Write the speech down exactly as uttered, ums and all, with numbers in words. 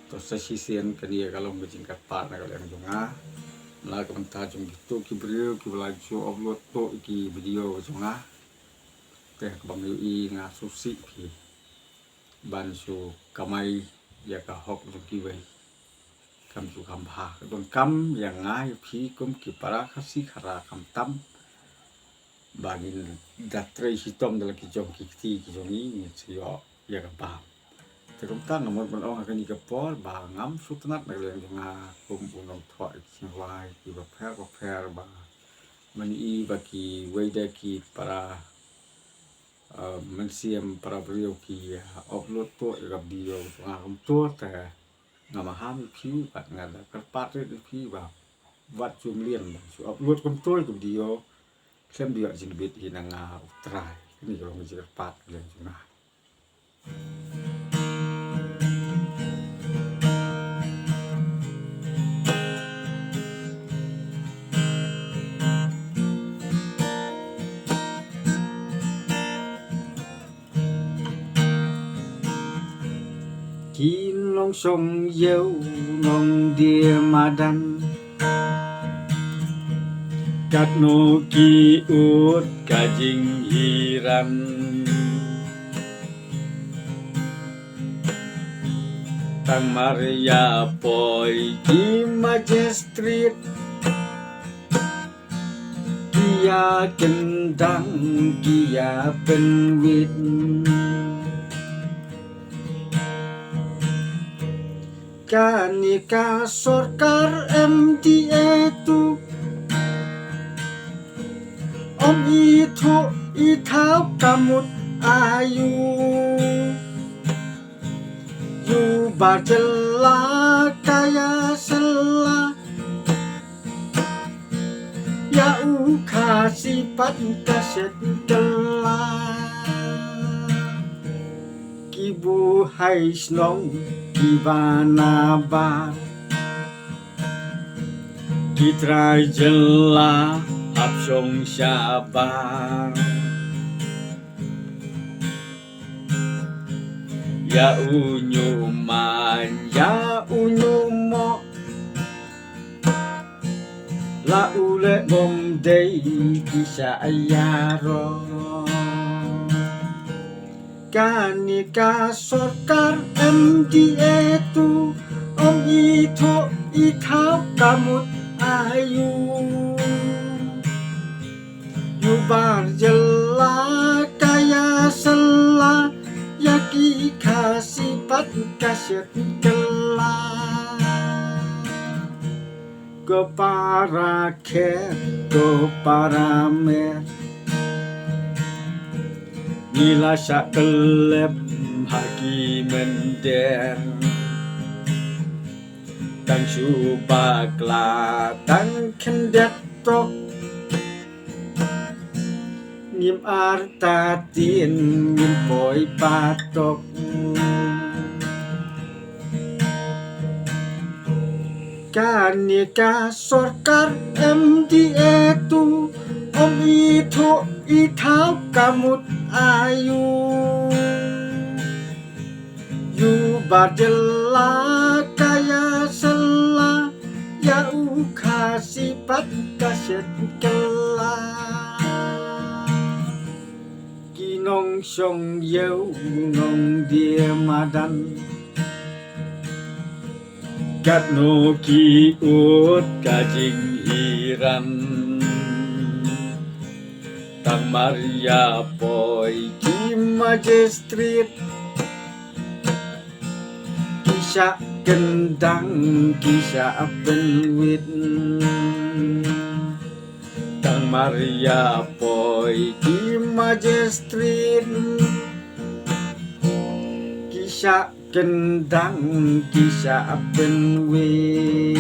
To sa shisien kane ka long ka jingkyrpad na ka liang jong nga. Na ka bynta jong kito ki briew kiba la ju upload to ki video jong nga. Te kaba nga ïohi nga sngewsih phi ban shu kamai ïa ka hok jong kiwei. Kam shu kham bha. Ka donkam ïa nga ïa phi kum ki para Khasi khara khamtam ba ngin da trei shitom da la ki jong ki kti ki jong ngi, ngin sa ïoh ïa ka bam. Te kumta nga mut ban ong ha kane ka por ba ngam sngewtynnat na ka liang jong nga kum u nongthoh ïa ki jingrwai kiba pher ba pher ba ngan ïohi ba kiwei de ki para, eh, mynsiem para briew ki, eh, upload to ïa ka video jong nga kumto. Te nga maham ïa phi bad nga da kyrpad rit ïa phi ba wat shu mlien ban shu upload kumto ïa ka video. Khlem da ïoh jingbit hi na nga U Trai. Kane ka long ka jingkyrpad ka liang jong nga. Ki nongshong ïew nongdie madan, katno ki ud ka jinghiran. Tang mar ïa poi ki magistrate, ki ïa kyndang ki ïa pynwit. Kane ka sorkar M D A tu ym ithuh ithaw ka mut aïu. Ïu bar jylla ka ïa shylla ïa u Khasi pat ka shet kylla. Ki buhai shnong kiba nabar, ki trai jylla hap shong shabar. Ïa u ñiuhmaiñ, ïa u ñiuhmoh, la u leh bym dei ki shah ïaroh. Kane ka sorkar M D A tu ym ithuh ithaw ka mut aïu. Ïu bar jylla ka ïa shylla ïa ki Khasi pat ka shet kylla. Ko para khet, ko para mer, ngi la shah kyllep ha ki mynder. Tang shu bakla, tang khyndiat tok, ngim artatien, ngim poi patok. Kane ka sorkar M D A tu ym ithuh ithaw ka mut aïu. Ïu bar jylla ka ïa shylla ïa u Khasi pat ka shet kylla. Ki nongshong ïew nongdie madan, katno ki ud ka jinghiran. Tang mar ïa poi ki magistrate, ki shah kyndang, ki shah pynwit. Tang mar ïa poi ki magistrate, ki shah kyndang, ki shah pynwit.